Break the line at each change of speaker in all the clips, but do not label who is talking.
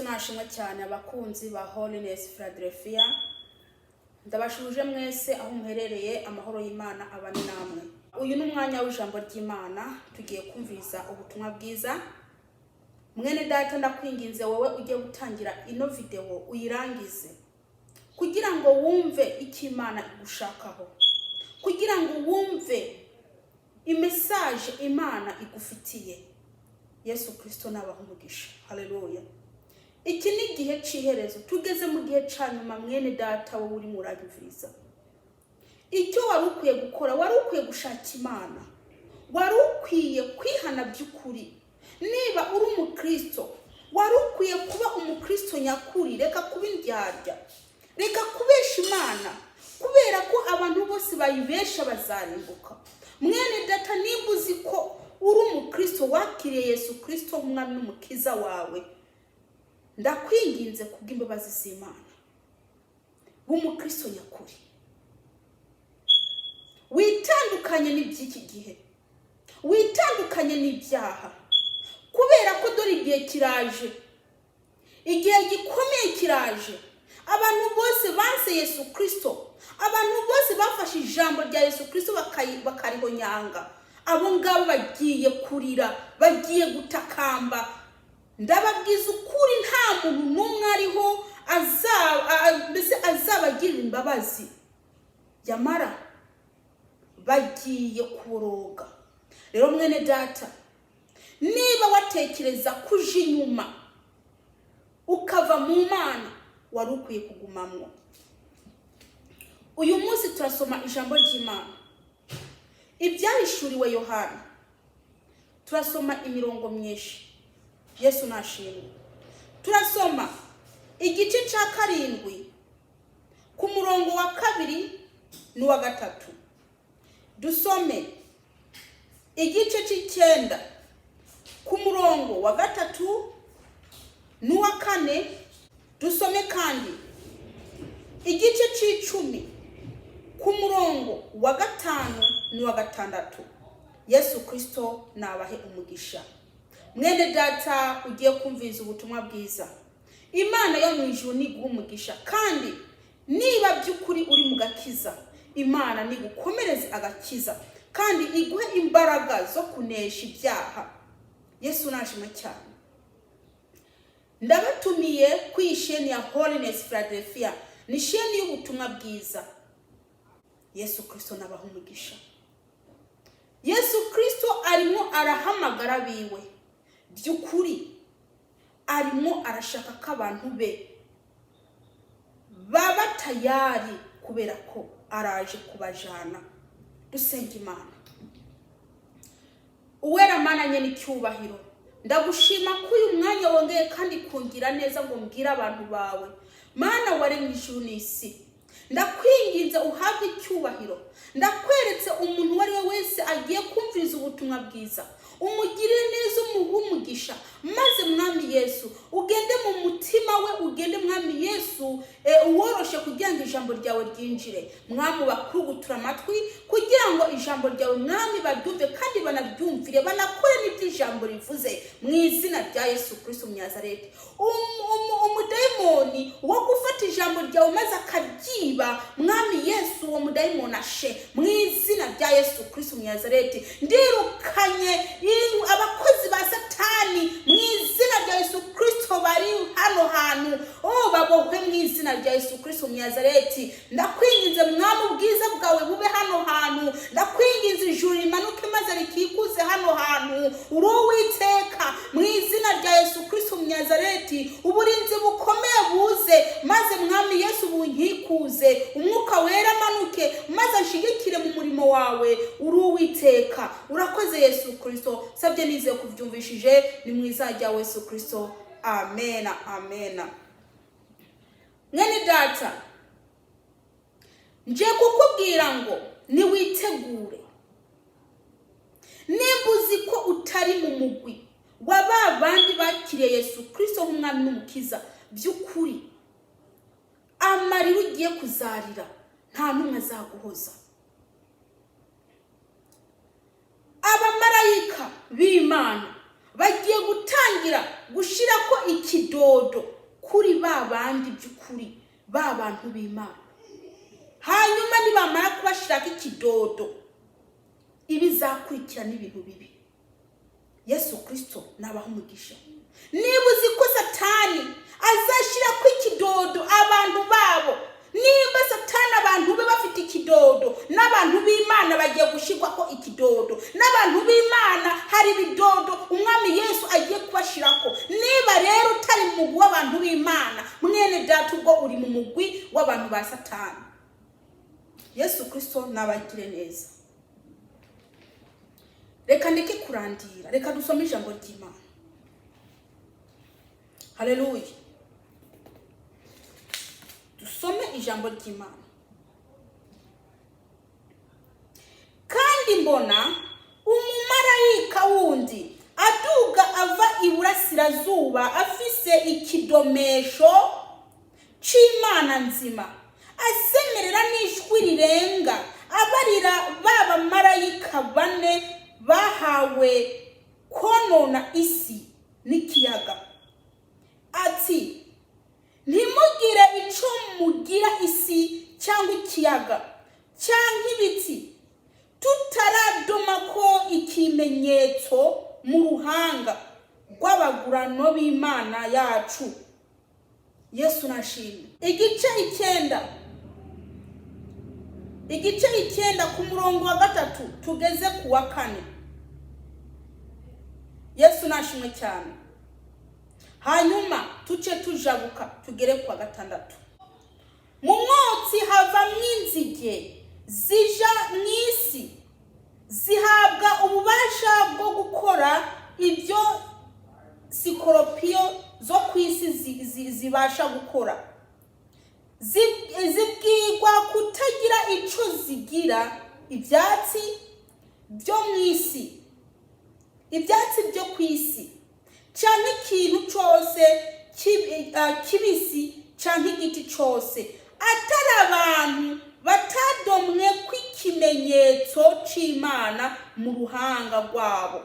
Yesu nashimwe cyane. Abakunzi ba Holiness Philadelphia, ndabashuje mwese aho muherereye. Amahoro y'Imana abane namwe. Uyu ni umwanya w'ijambo ry'Imana, tugiye kumviriza ubutumwa bwiza. Mwene data, ndakwinginze wowe ugiye gutangira ino videwo, uyirangize kugira ngo wumve icyo Imana igushakaho, kugira ngo wumve imessage Imana igufitiye. Yesu Kirisito nabaha umugisha. Haleluya! Iki ni igihe cy'iherezo, tugeze mu gihe cya nyuma. Mwene data, wowe urimo uranyumviriza, icyo wari ukwiye gukora, wari ukwiye gushaka Imana, wari ukwiye kwihana by'ukuri. Niba uri umukristo, wari ukwiye kuba umukristo nyakuri. Reka kuba indyarya, reka kubesha Imana, kubera ko abantu bose bayibesha bazarimbuka. Mwene data, nimba uzi ko uri umukristo wakiriye Yesu Kirisito nk'umwami n'umukiza wawe, ndakwinginze kubw'imbabazi z'Imana, w'umukristo nyakuri, witandukanye n'iby'iki gihe, witandukanye n'ibyaha, kubera ko dore igihe kiraje, igihe gikomeye kiraje. Abantu bose banse Yesu Kirisito, abantu bose bafashe ijambo rya Yesu Kirisito bakarihonyanga, abo ngabo bagiye kurira, bagiye gutakamba. Ndababwiza ukuri, nta muntu n'umwe ariho mbese azabagirira imbabazi, yamara bagiye kuboroga. Rero mwene data, niba watekereza kuja inyuma ukava mu Mana, wari ukwiye kugumamwo. Uyu munsi turasoma ijambo ry'Imana, Ibyahishuriwe Yohana. Turasoma imirongo myinshi. Yesu nashimwe. Turasoma igice cya 7 ku murongo wa 2 n'uwa 3. Dusome igice cy'icenda ku murongo wa 3 n'uwa 4. Dusome kandi igice cy'icumi ku murongo wa 5 n'uwa 6. Yesu Kirisito nabahe umugisha. Mwene data ugiye kumviriza ubutumwa bwiza, Imana yo mu ijuru niguha umugisha, kandi niba by'ukuri uri mu gakiza, Imana nigukomereze agakiza kandi iguhe imbaraga zo kunesha ibyaha. Yesu nashima cyane. Ndabatumiye ku iyi chaîne ya Holiness Philadelphia, ni chaîne y'ubutumwa bwiza. Yesu Kirisito nabaha umugisha. Yesu Kirisito arimo arahamagara abiwe by'ukuri, arimo arashaka ko abantu be baba tayari, kubera ko araje kubajana. Dusenga Imana. Uwera Mana nyene icyubahiro, ndagushima ko uyu mwanya wongeye kandi kungira neza ngo mbwire abantu bawe. Mana waremye ijuru n'isi, ndakwinginze uhabwe icyubahiro. Ndakweretse umuntu uwo ari we wese agiye kumviriza ubutumwa bwiza, umugirire neza, umuhe umugisha, maze Mwami Yesu ugende mu mutima we, ugende Mwami Yesu uworoshe kugira ngo ijambo ryawe ryinjire. Mwami, bakurugutura amatwi kugira ngo ijambo ryawe, Mwami, baryumve kandi banaryumvire, banakore n'ibyo ijambo rivuze, mu izina rya Yesu Kristo Umunyazareti. Umudayimoni wo gufata ijambo ryawe maze akaryiba, Mwami Yesu, uwo mudayimoni ashe mu izina rya Yesu Kristo Umunyazareti. Ndirukanye abakozi ba Satani mu izina rya Yesu Kristo bari hano hantu, oh, babohwe mu izina rya Yesu Kristo Umunyazareti. Ndakwinginze Mwami, ubwiza bwawe bube hano hantu. Ndakwinginze ijuru rimanuke maze rikikuze hano hantu. Uri Uwiteka, mu izina rya Yesu Kristo Umunyazareti, uburinzi bukomeye buze maze Mwami Yesu bunkikuze, Umwuka Wera amanuke maze anshigikire mu murimo wawe. Uri Uwiteka, urakoze Yesu Kristo. Sabye nizeye kubyumvishije, ni mu izina rya Yesu Kristo, amena, amena. Mwene data, nje kukubwira ngo niwitegure. Nimba uzi ko utari mu mugwi wa ba bandi bakiriye Yesu Kirisito nk'umwami n'umukiza by'ukuri, amarira ugiye kuzarira nta n'umwe azaguhoza. Abamarayika b'Imana bagiye gutangira gushyira ko ikidari. ikidodo kuri ba bandi by'ukuri, ba bantu b'Imana. Hanyuma nibamara kubashyirako ikidodo, ibizakurikira n'ibintu bibi. Yesu Kirisito nabaha umugisha. Niba uzi ko Satani azashyira ko ikidodo abantu babo, nimba Satani abantu be bafite ikidodo, n'abantu b'Imana bagiye gushyirwaho ikidodo. N'abantu b'Imana hari ibidodo Umwami Yesu agiye kubashyirako. Niba rero utari mu mugwi w'abantu b'Imana, mwene data, ubwo uri mu mugwi w'abantu ba Satani. Yesu Kirisito nabagire neza. Reka ndeke kurandira, reka dusome ijambo ry'Imana. Haleluya! Dusome ijambo ry'Imana. Kandi mbona umumarayika wundi aduga ava iburasirazuba, afise ikidomesho c'Imana nzima, asemerera n'ijwi rirenga, abarira ba bamarayika bane bahawe konona isi n'ikiyaga, ati: "Ntimugire ico mugira isi cyangwa ikiyaga cyangwa ibiti, tutaradoma ko ikimenyetso mu ruhanga rw'abagurano b'Imana yacu." Yesu nashimwe. Igice 9, igice 9, ku murongo wa 3 tugeze ku wa 4. Yesu nashimwe cyane. Hanyuma tuce tujabuka tugere ku wa 6. Mu mwotsi havamwo inzige zija mu isi, zihabwa ububasha bwo gukora ibyo sikoropiyo zo ku isi zibasha gukora. Zibwirwa kutagira ico zigira ibyatsi byo mu isi, ibyatsi byo ku isi, canke ikintu cose kibisi, canke igiti cose, atari abantu batadomwe kw'ikimenyetso c'Imana mu ruhanga rwabo.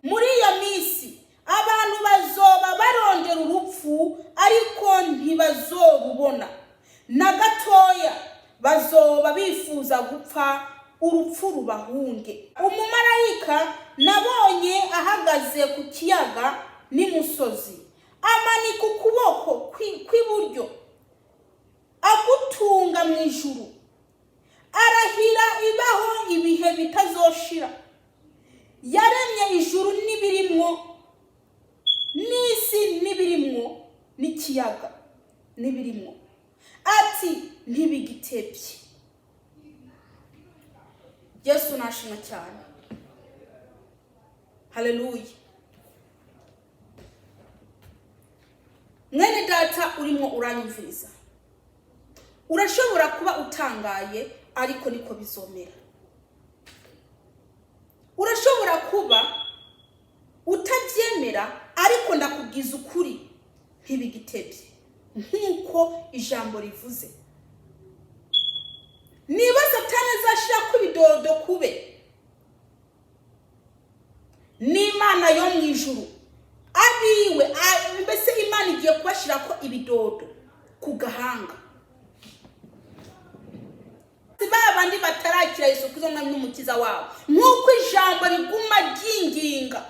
Muri iyo minsi abantu bazoba barondera urupfu, ariko ntibazorubona na gatoya. Bazoba bifuza gupfa, urupfu rubahunge. Umumarayika nabonye ahagaze ku kiyaga n'imusozi, amanika ukuboko kw'iburyo agutunga mu ijuru, arahira ibaho ibihe bitazoshira, yaremye ijuru n'ibirimwo, n'isi n'ibirimwo, n'ikiyaga n'ibirimwo, ati: "Ntibigitebye." Yesu nashimwe cyane. Haleluya! Mwene data urimo uranyumviriza, urashobora kuba utangaye, ariko niko bizomera. Urashobora kuba utabyemera, ariko ndakubwiza ukuri, ntibigitebye nk'uko ijambo rivuze. Niba Satani azashyira ko ibidodo kube n'Imana yo mu ijuru abiwe, mbese Imana igiye kubashyira ko ibidodo ku gahanga, ba bandi batarakira Yesu Kristo Umwami n'Umukiza wabo, nk'uko ijambo riguma ryinginga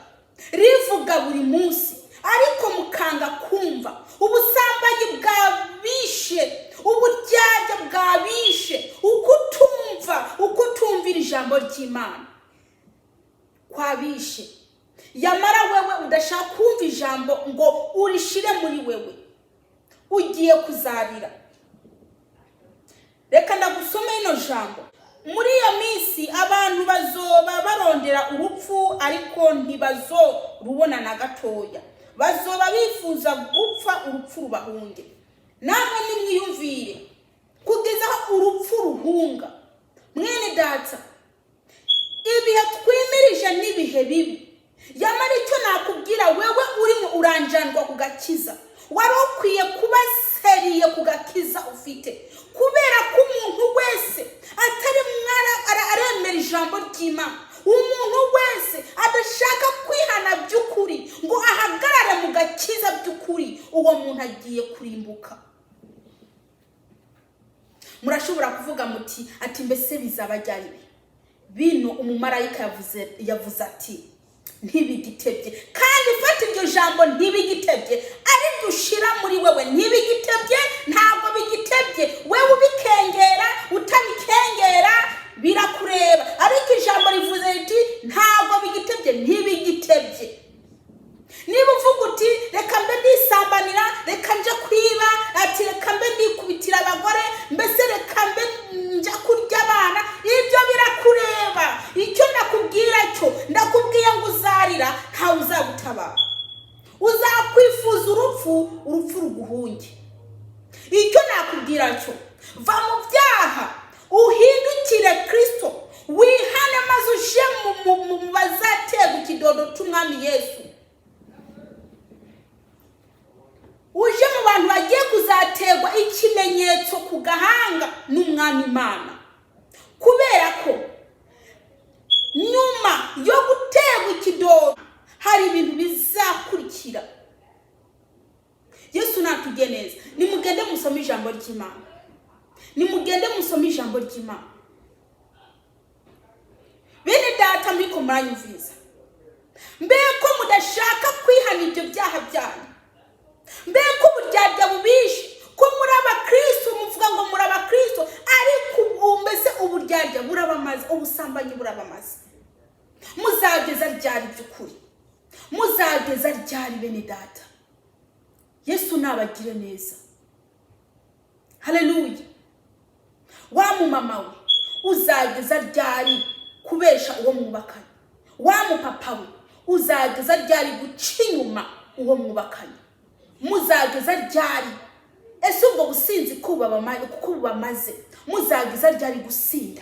rivuga buri munsi, ariko mukanga kumva. Ubusambanyi bwabishe, uburyarya bwabishe, ukutumva, ukutumvira ijambo ry'Imana kwabishe. Yamara wewe udashaka kumva ijambo ngo urishire muri wewe, ugiye kuzarira. Reka ndagusome ino jambo. Muri iyo minsi abantu bazoba barondera urupfu, ariko ntibazorubona na gatoya. Bazoba bifuza gupfa, urupfu rubahunge. Namwe nimwiyumvire kugeza aho urupfu ruhunga. Mwene data, ibihe twimirije n'ibihe bibi. Yamara icyo nakubwira, wewe urimo uranjandwa ku gakiza, wari ukwiye kuba sérieux ku gakiza ufite, kubera ko umuntu wese atari aremera ijambo ry'Imana, umuntu wese adashaka kwihana by'ukuri ngo ahagarare mu gakiza by'ukuri. Uwo muntu agiye kurimbuka. Murashobora kuvuga muti ati: "Mbese bizaba ryari?" Bino umumarayika yavuze ati: "Ntibigitebye." Kandi fata iryo jambo "ntibigitebye" ari ushira muri wewe. Ntibigitebye, ntabwo bigitebye. Wewe ubikengera, utabikengera, birakureba, ariko ijambo rivuze riti: "Ntabwo bigitebye, ntibigitebye." Niba uvuga uti: "Reka mbe ndisambanira, reka nje kwiba," ati: "Reka mbe ndikubitira abagore, mbese reka mbe nja kurya abana," ibyo birakureba. Icyo ndakubwira cyo, ndakubwiye ngo uzarira, ntawe uzagutabara. Uzakwifuza urupfu, urupfu ruguhunge. Icyo nakubwira cyo, va mu byaha, uhindukire Kirisito, wihane, maze uje mu bazaterwa ikidodo cy'Umwami Yesu, uje mu bantu bagiye kuzaterwa ikimenyetso ku gahanga n'Umwami Imana, kubera ko nyuma yo guterwa ikidodo hari ibintu bizakurikira. Yesu natujye neza. Nimugende musome ijambo ry'Imana, nimugende musome ijambo ry'Imana. Bene Data, muri ko muranyumviriza, mbe ko mudashaka kwihana ibyo byaha byanyu? Mbe ko uburyarya bubishe, ko muri abakristo, muvuga ngo muri abakristo, ariko ubu mbese uburyarya burabamaze, ubusambanyi burabamaze? Muzageza ryari by'ukuri? Muzageza ryari, bene Data? Yesu nabagire neza. Haleluya! Wa mumama we, uzageza ryari kubesha uwo mwubakanye? Wa mupapa we, uzageza ryari guca inyuma uwo mwubakanye? Muzageza ryari? Ese ubwo businzi kuko bubamaze, muzageza ryari gusinda,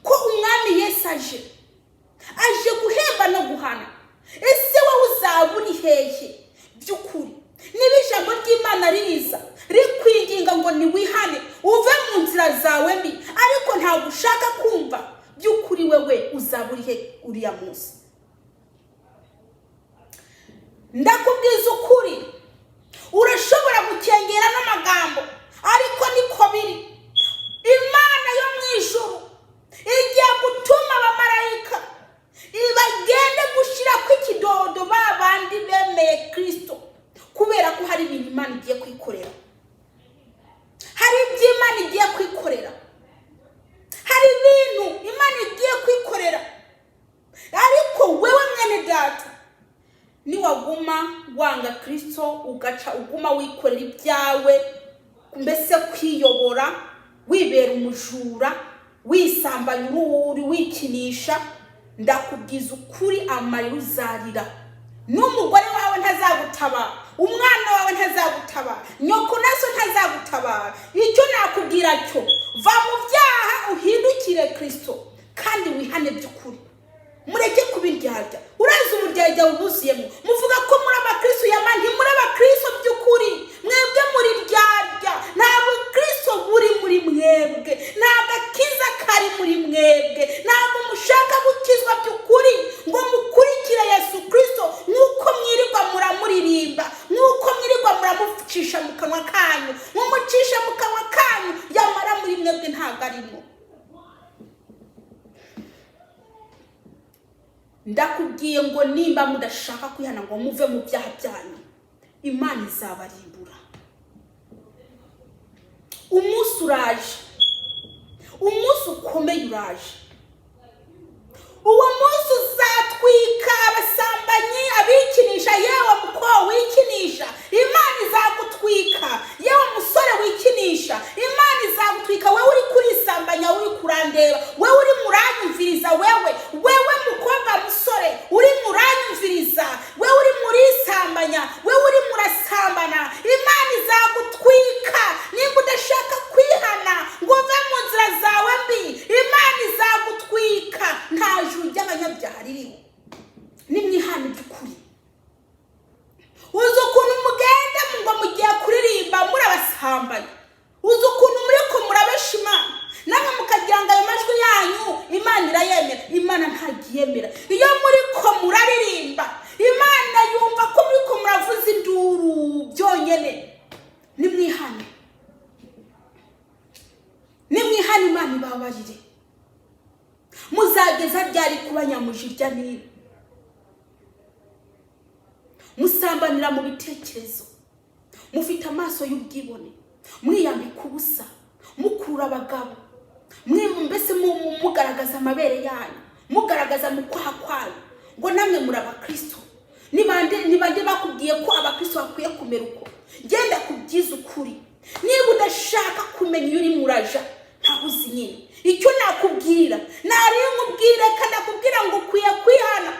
ko Umwami Yesu aje guhemba no guhana? Ese wowe uzaba uri hehe by'ukuri niba ijambo ry'Imana riza rikwinginga ngo niwihane, uve mu nzira zawe mbi, ariko ntabwo ushaka kumva? By'ukuri wewe uzaba uri he uriya munsi? Ndakubwiza ukuri, urashobora gukengera n'amagambo, ariko niko biri. Imana yo mu ijuru igiye gutuma abamarayika ibagende gushyira ku ikidodo ba bandi bemeye Kirisito, kubera ko hari ibintu Imana igiye kwikorera, hari ibyo Imana igiye kwikorera, hari ibintu Imana igiye kwikorera. Ariko wewe mwene Data, niwaguma wanga Kirisito, ugaca uguma wikorera ibyawe, mbese kwiyobora, wibera umujura, wisambanya, uruwuri, wikinisha, ndakubwiza ukuri, amarira uzarira, n'umugore wawe ntazagutabara, umwana wawe ntazagutabara, nyoko naso ntazagutabara. Icyo nakubwira cyo, va mu byaha, uhindukire Kirisito, kandi wihane by'ukuri. Mureke kubiryarya. Urazi uburyarya bubuzuyemo. Muvuga ko muri abakristo, yama ntimuri abakristo by'ukuri. Mwebwe muri ryarya, nta bukristo buri muri mwebwe, nta gakiza kari muri mwebwe. Ntabwo mushaka gukizwa by'ukuri ngo mukurikire Yesu Kirisito nk'uko mwirirwa muramuririmba, nk'uko mwirirwa muramucisha mu kanwa kanyu, mumucisha mu kanwa kanyu, yamara muri mwebwe ntabwo arimo. Ndakubwiye ngo nimba mudashaka kwihana ngo muve mu byaha byanyu, Imana izabarimbura. Umunsi uraje, umunsi ukomeye uraje. Uwo munsi uzatwika abasambanyi, abikinisha. Yewe mukobwa wikinisha, Imana izagutwika. Yewe musore wikinisha, Imana izagutwika. Wewe uri kurisambanya, uri kurandeba, wewe uri muranyumviriza, wewe mukobwa, musore uri muranyumviriza, wewe uri murisambanya, wewe uri murasambana, Imana izagutwika. Nimba udashaka kwihana ngo uve mu nzira zawe mbi, Imana izagutwika. Nta juru ry'abanyabyaha ririho. Nimwihane by'ukuri. Uzi ukuntu mugenda ngo mugiye kuririmba muri abasambanyi? Uzi ukuntu muri ko murabesha Imana, namwe mukagira ngo ayo majwi yanyu Imana irayemera? Imana ntagiyemera. Iyo muri ko muraririmba, Imana yumva ko muri ko Imana ibabarire. Muzageza ryari kuba nyamujirya nino? Musambanira mu bitekerezo, mufite amaso y'ubwibone, mwiyambika ubusa, mukurura abagabo, mbese mugaragaza amabere yanyu, mugaragaza mu kwaha kwanyu, ngo namwe muri abakristo. Ni bande bakubwiye ko abakristo bakwiye kumera uko? Genda kubyiza ukuri. Niba udashaka kumenya iyo uri muraja, ntaho uzi nyine. Icyo nakubwira, nariyo nkubwire, kandi nakubwira ngo ukwiye kwihana.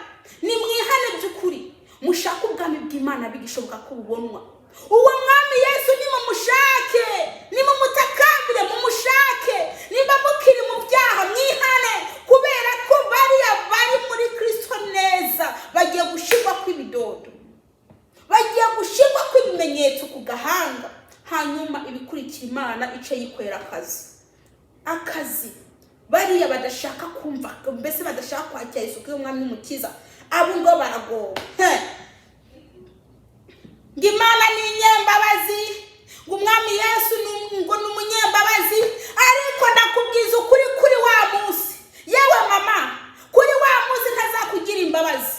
Ni mwihane by'ukuri, mushake ubwami bw'Imana bigishoboka ko bubonwa. Uwo mwami Yesu nimumushake, nimumutakambire, mumushake. Niba mukiri mu byaha, mwihane, kubera ko bariya bari muri Kristo neza bagiye gushirwa kw'ibidodo, bagiye gushirwa kw'ibimenyetso ku gahanga, hanyuma ibikurikira Imana ice yikorera akazi. Bariya badashaka kumva, mbese badashaka kwakira isuku y'umwami n'umukiza, abo ngo baragowe. Ngo Imana ni inyembabazi, ngo umwami Yesu ngo ni umunyembabazi, ariko ndakubwiza ukuri, kuri wa munsi, yewe mama, kuri wa munsi ntazakugira imbabazi.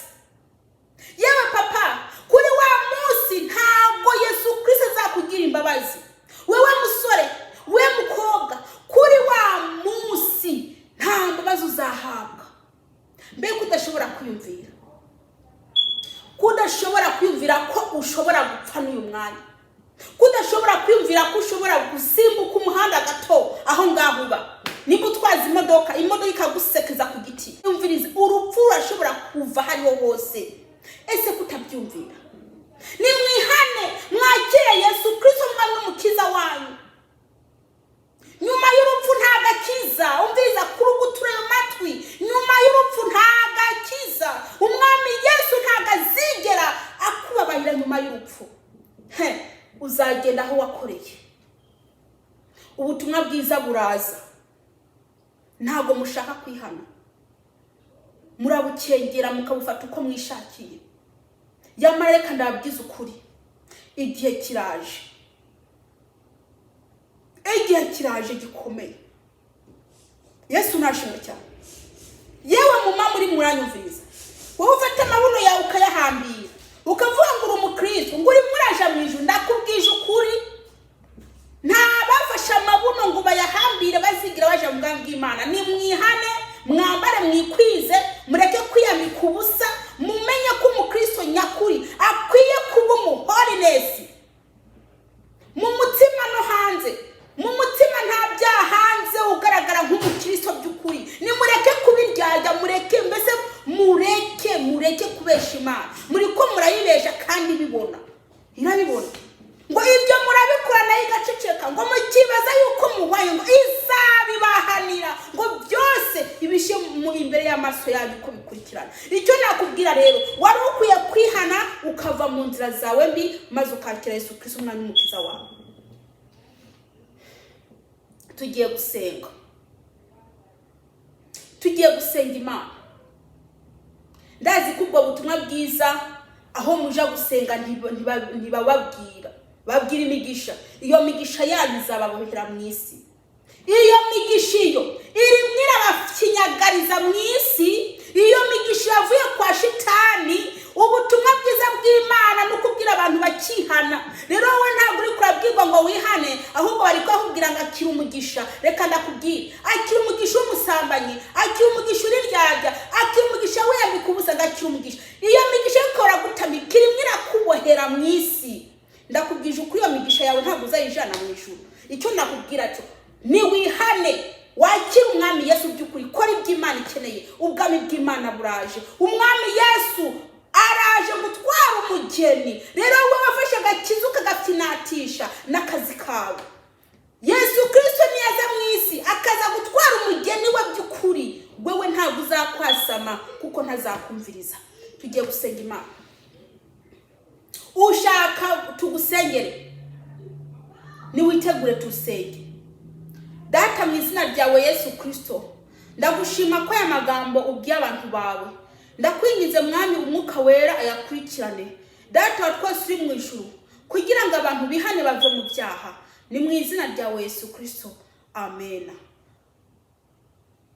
Yewe papa, kuri wa munsi ntabwo Yesu Kristo azakugira imbabazi. Wewe musore, we mukobwa, kuri wa munsi nta mbabazi uzahabwa. Mbega udashobora kwiyumvira, kudashobora kwiyumvira ko ushobora gupfa n'uyu mwanya, kudashobora kwiyumvira ko ushobora gusimbuka umuhanda gato aho ngaho uba, niba utwaza imodoka, imodoka ikagusekeza ku giti. Yumviriza, urupfu rurashobora kuva hariho hose. Ese kutabyumvira? Nimwihane, mwakire Yesu Kristo umwami n'umukiza wanyu. Nyuma y'urupfu nta gakiza. Umviriza, kurugutura ayo matwi. Nyuma y'urupfu nta gakiza. Umwami Yesu ntabwo azigera akubabarira nyuma y'urupfu. Uzagenda aho wakoreye. Ubutumwa bwiza buraza, ntabwo mushaka kwihana, murabukengera mukabufata uko mwishakiye. Yamara reka ndababwiza ukuri, igihe kiraje, igihe kiraje gikomeye. Yesu ntashimwe cyane. Yewe muma muri muranyumviriza, wowe ufata amabuno yawe ukayahambira, ukavuga ngo uri umukristo, ngo uri muraja mu ijuru, ndakubwije ukuri, nta bafashe amabuno ngo bayahambire bazigira baja mu bwami bw'Imana. Ni mwihane, mwambare mwikwize, mureke kwiyambika ubusa, mumenye ko umukristo nyakuri akwiye kuba umuholiness mu mutima no hanze. Mu mutima nta byaha, hanze ugaragara nk'umukristo by'ukuri. Nimureke kubiryarya, mureke mbese, mureke kubesha Imana. Muri ko murayibesha kandi ibibona, irabibona. Ngo ibyo murabikora nayo igaceceka, ngo mukibaza yuko muhwaye, ngo izabibahanira, ngo byose ibishe mu imbere y'amaso yanyu uko bikurikirana. Icyo nakubwira rero, wari ukwiye kwihana ukava mu nzira zawe mbi, maze ukakira Yesu Kristo umwami n'umukiza wawe. Tugiye gusenga, tugiye gusenga Imana. Ndazi ko ubwo butumwa bwiza aho muja gusenga ntibababwira, babwira imigisha. Iyo migisha yanyu izababohera mu isi. Iyo migisha iyo irimwo irabakinyagariza mu isi, iyo migisha yavuye kwa shitani. Ubutumwa bwiza bw'Imana ni ukubwira abantu bakihana. Rero wowe ntabwo uri kurabwirwa ngo wihane, ahubwo bari kuhakubwira ngo akira umugisha. Reka ndakubwira, akira umugisha w'umusambanyi, akira umugisha uriryarya, akira umugisha wiyambika ubusa, ngo akira umugisha. Iyo migisha ikora gutamika, irimo irakubohera mu isi. Ndakubwije ukuri, iyo migisha yawe ntabwo uzayijana mu ijuru. Icyo nakubwira cyo ni wihane, wakire umwami Yesu by'ukuri, kora ibyo Imana ikeneye. Ubwami bw'Imana buraje, umwami Yesu araje gutwara umugeni. Rero wowe wafashe agakiza ukagafinatisha n'akazi kawe, Yesu Kristo niyaza mu isi akaza gutwara umugeni we by'ukuri, wewe ntabwo uzakwasama kuko ntazakumviriza. Tugiye gusenga Imana. Ushaka tugusengere, niwitegure tusenge. Data, mu izina ryawe Yesu Kristo, ndagushima ko aya magambo ubwiye abantu bawe. Ndakwinginze mwami, umwuka wera ayakurikirane. Data wa twese uri mu ijuru, kugira ngo abantu bihane bave mu byaha. Ni mu izina ryawe Yesu Kristo, amena.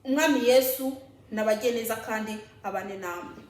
Umwami Yesu nabajye neza kandi abane namwe.